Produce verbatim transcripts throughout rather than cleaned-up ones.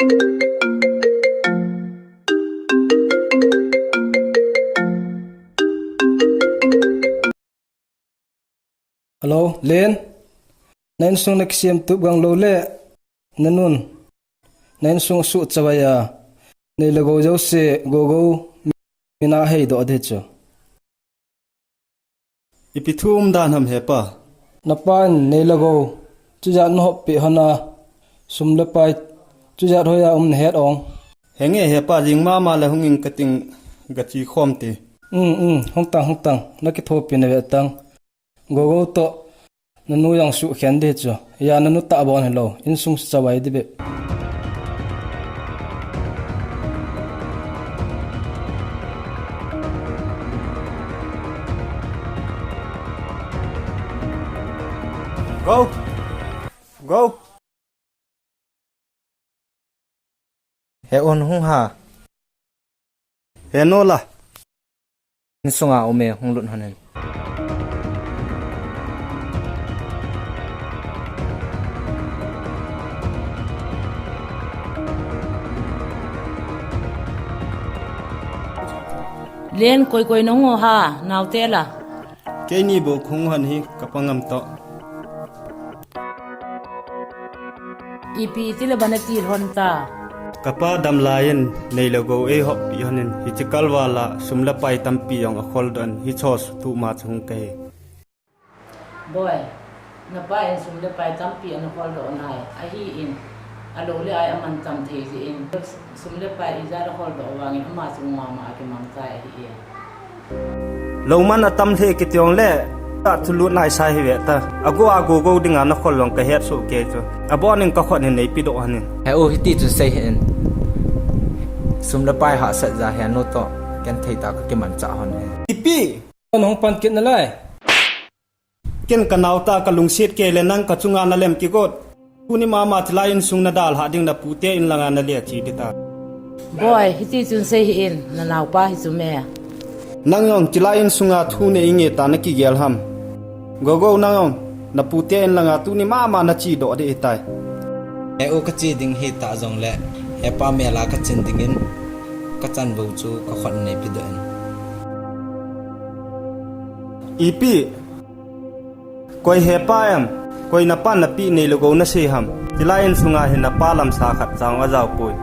Hello, Len. Na insung na kisem tup gang lou le, na nun. Na insung suh chavai a. Nei le gou jouse, gou gou, mina hei doh ding chu. Ipi thu um dan ham hepa? Na pan nei le gou, chujat na hop pi hana, sum le pai, chujat hoiya um na het ong. Henge hepa, jing mama le hung in kating gachi khom ti. Um, um, hung tang, hung tang, na kithopi na ve tang. Gou gou to, na nu jong suh khen ding chu. Ya na nu ta bon hello, insung chavai ding bep. Gou. Gou. He un hung ha. He no la. Insunga um e, hung lut hon in. Len koi koi nong o ha, naote la. Keini bou khung hon hi, ka pa ngam to. Ipi ti le bana ti lhon ta. Ka pa dam lai in, nei le gou ei hop pi hon in, hichi kalval a, sum le pai tampi jong a khol doh in, hicho su tu ma chung ka hi. Boi, na pa in sum le pai tampi ana khol doh nai, ahi in, a lou le ai a man tam thei jeh in, sum le pai ijat a khol doh vang in, ama chu mama a kimang tai ahi e. Lou man a tam hle kiti ong le, ta chu lut nai sai hi ve ta. A go a go go ding a na khol long ka het su ke chu. A bon in ka khot in nei pi doh hon in. He u hiti chu sei hi in. Sum le pai hahsat ja he nu to, ken thei ta ka kiman cha hon he. Ipi! Hung pan kit na lai. Ken ka nao ta ka lungset kei le nang ka chunga na lem kigot. Tuni mama chilai insung na dalha ding na pute in langa na le chi ding ta. Boi, hiti chun sei hi in, na naopa hi chu me. Nang jong chilai insunga thu nei nge ta na kigel ham. Gou gou nang jong, na pute in langa tuni mama na chi doh ding hi tai. E u ka chi ding hi ta jong le, he pa mel a ka chin ding in, ka chan bou chu ka khot nei pi doh in. Ipi, koi he pa em, koi na pan na pi nei le gou na sei ham. Chilai insunga hi na pa lamsa khat chang a jao poi.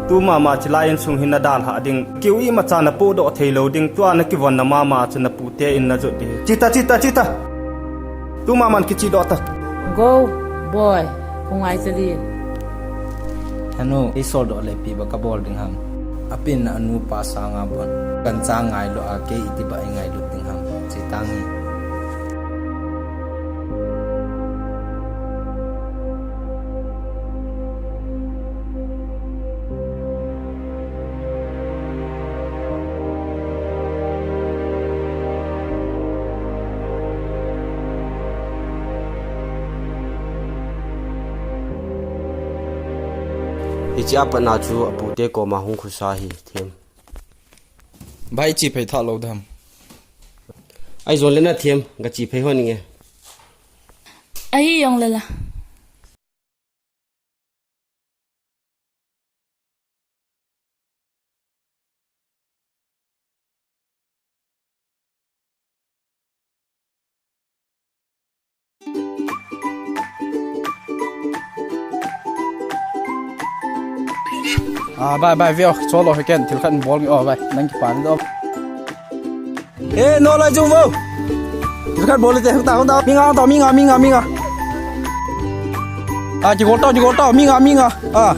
Tu mama chilai insung hi na dalha ding. Kiu imacha na podoh thei lou ding, tua na kivon na mama chu na pute in na jot ding. Chi ta, chi ta, chi ta. Tu maman kichi doh ta. Gou, boi, kung ai cha din. Hanu, i sol doh le ipi ba ka bol ding ham. Apin na anu pa sanga bon. Kan cha ngai lou a kei iti ba i ngai lou ding ham. Chi tangi. Hiche a pat na chu apute koma hung khusa hi them. Bai chi phei tha lou dam. Ai jon le na them, ga chi phei hon nge. Ahi jong le la. Ah, bai, bai, veo, cholo he ken, thil khat bol nge, oh, bai, nang kipan do. Eh, no lai jung vo. Thil khat bol te, hung ta, hung ta, mi nga, hung ta, mi nga, mi nga, mi nga. Ah, kigol ta, kigol ta, mi nga, mi nga. Ah.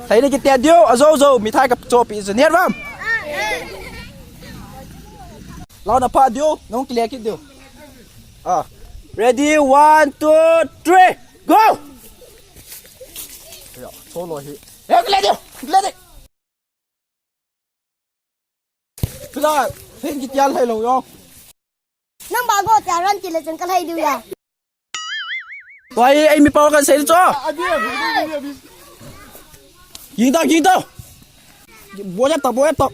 Thei ni kiti diu, ajo, jo, mithai ka chopi, je, niat vam. Lau na pa diu, nong kile kit diu. Ah. Ready, one, two, three, go! Ya, solo hi. Ya, kile diu, kile diu. Kila, hin kiti al hai lo yo. Nang ba go ta ran ti le chen ka lhai diu ya. Toi, ei mi pau kan sei cho. Ging ta, ging ta. Bo ya ta, bo ya ta.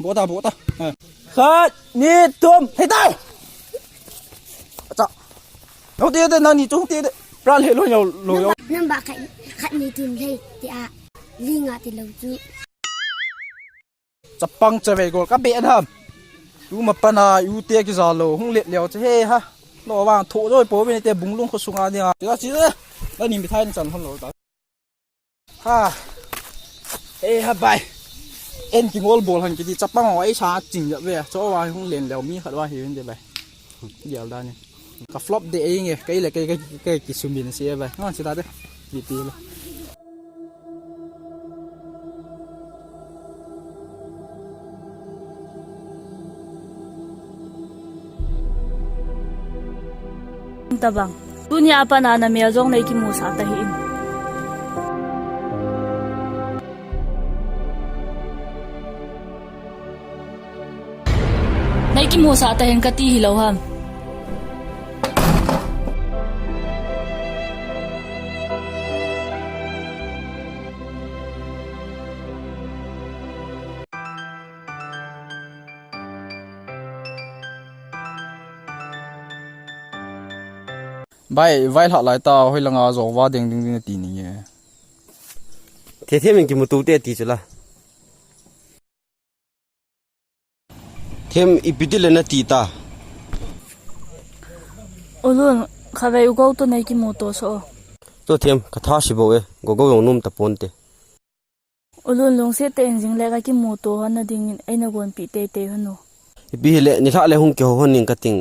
Bo ta, bo ta. Ha. Khat, ni, thum, hei ta. Acha. Nang ti de, nang ni chung ti de. Pral he lo yo lo yo. Number khat, khat ni tin lei ti a. Li nga ti lo chu. Chapang chavei gol ka be an ham. Tu ma pana u te ki za lo hung let leo che he ha. Lo wang tho joi po ve te bung lung kho sunga ni a. Ti la chi. La ni mi thai ni chan hon lo ta. Ha. E ha bai. En ki ngol bol han ki ti chapang o ei sa ching ya ve. Cho wa hung len leo mi khat wa hi ven de bai. Dial da ni. Ka flop de ei nge. Kai le kai kai kai ki sum bin si e bai. Ngon si ta de. Ki ti le. Tabang. Tunia pat a na mel jong nei kimusah ta hih in. Nei kimusah ta hih in kati hilou ham. Bai, vai lha lai ta, hoi langa jong va ding ding ding ti ni nge. Themthem in kimuto te ti chu la. Them ipi ti le na ti ta. U Lun, khatvei u Gou to nei kimuto so. To Them, ka tha si bo e, Gogou jong nom ta pon te. U Lun lungset tah in jing le ka kimuto hon na ding in ei na gonpi teitei hon u. Ipi hi le, ni lha le hung ke ho hon ning ka ting,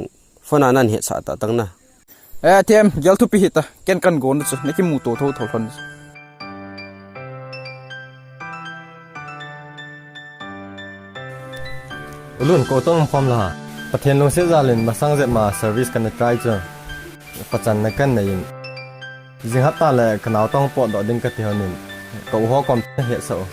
phone a nan hetsah ta tang na. Eh, Them, gel thupi hi ta, ken kan gon chu, na kimuto tho tho hon. U Lun, ko tong phom la. Pathen lungset jal in masang jep ma service kan try chu. Pachan na kan nei in. Jing hapta le ka nao tong potdoh ding ka ti hon in. Ka u ho kom na hetsah u.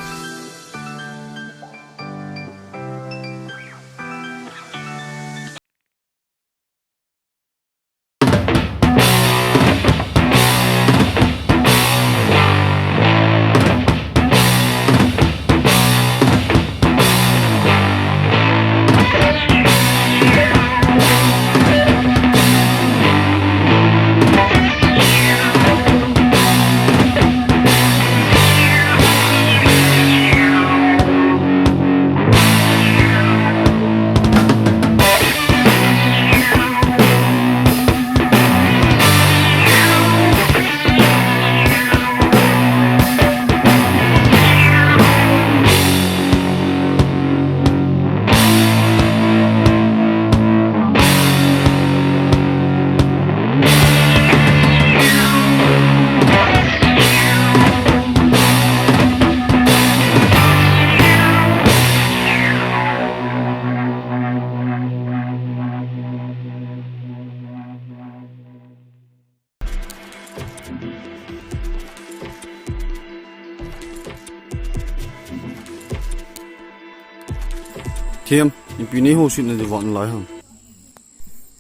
Them, ipi nei ho sitna di van lai ham.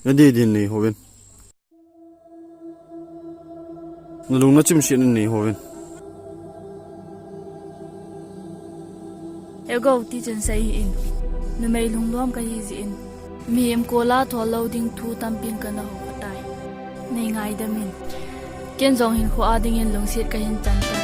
Na di din nei ho ven. Na lung na chim sitna nei ho ven. Ego ti chun sei in. Numei lungdom ka hi ji in. Mihem kola thol lo ding thu tampin ka na ho ka tai. Nei ngaidam in. Ken jong hin kho a ding in lungset ka hin chan tai.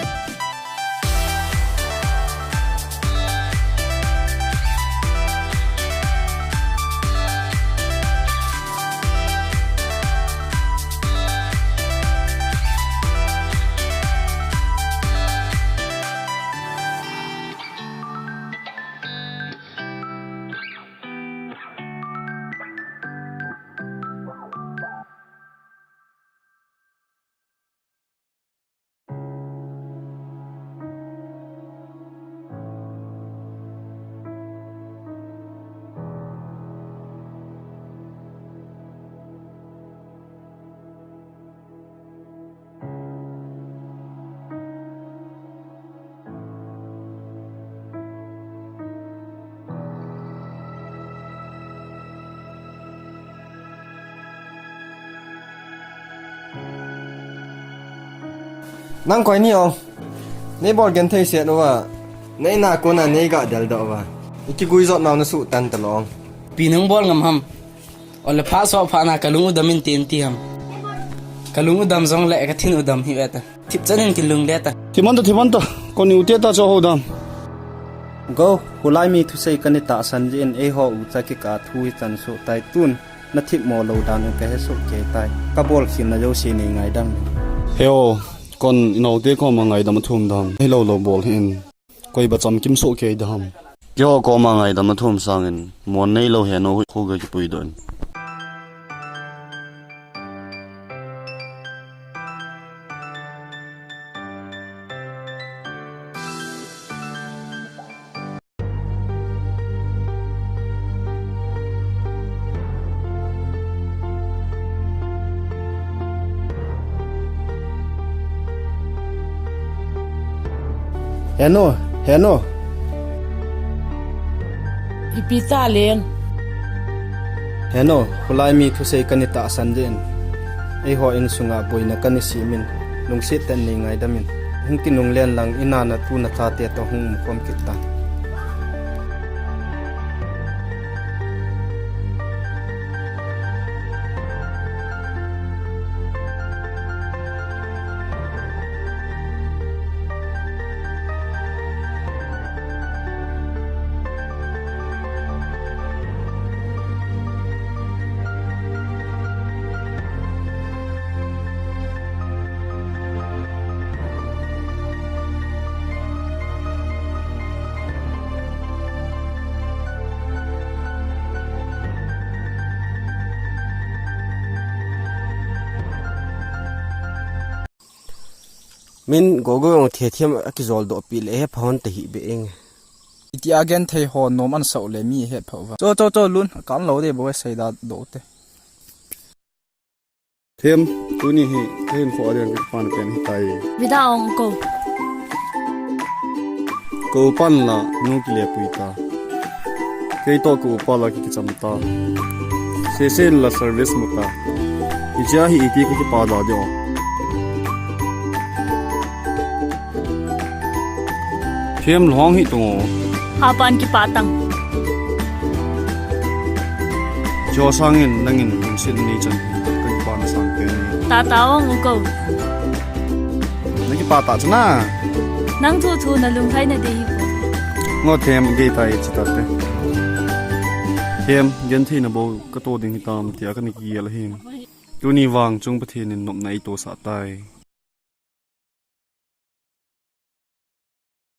Nang koi ni ong. Nei bol genthei set uva. Nei na kona nei ga del doh uva. I kiguijot nau na suh tan talou ong. Ipi nang bol ngam ham. Ole pha so pha na ka lung u dam in tin ti ham. Kalung u dam jongle kathin u dam hih ve ta. Thipchan in kilungle ta. Thimanta, thimanta. Kon u te ta cho ho dam. Go, hulai mi thusei kana tahsan jeh in eiho ucha kikah thu hi chan soh tai tun. Na thipmo lou dan u kahe soh kei tai. Kabol khelna jouse nei ngaidam. Heo, kon i naote koma ngaidam athum dam. Hilou lou bol hih in. Koi ba chamkim soh kei dam. Keiho koma ngaidam athum sangin, mon neilou heno khu ga kipui doh in. Heno, heno. Ipi ta leng. Heno, hulai mi thusei kana tahsan jeh in. Eiho insunga boina kana sem in. Lungset tah in nei ngaidam in. Hung kinunglen lang, i nana tu na chate toh hung umkhom kit tan. Min gogo jong thethiem akijol doh pi le he phahon te hi be eng. Iti agen thei ho nom an sau le mi he phah va. Cho, cho, cho, lun, kan lo de bo sei da do te. Them, tuni hi, kahin kho adian ka pan pen hi tai. Vida ong ko. Ko pan la, nu kile pui ta. Kei toh ko pa la ki kicham ta. Sesen la service mu ta. Hichea hi iti ka kipa da ding o. Them lhong hi tung o. Hapan kipa tang. Jo sangin nangin lungset nei chan ka kipa na sang pen. Tata ong u ko. Na kipa ta chana. Nang thu thu na lunglhai na de hi ko. Ngo them gei tai chi ta te. Them genthei na bo ka to ding hi tam tia ka ni ki la hin. Tuni vang chung Pathen in nopna ei tosah tai.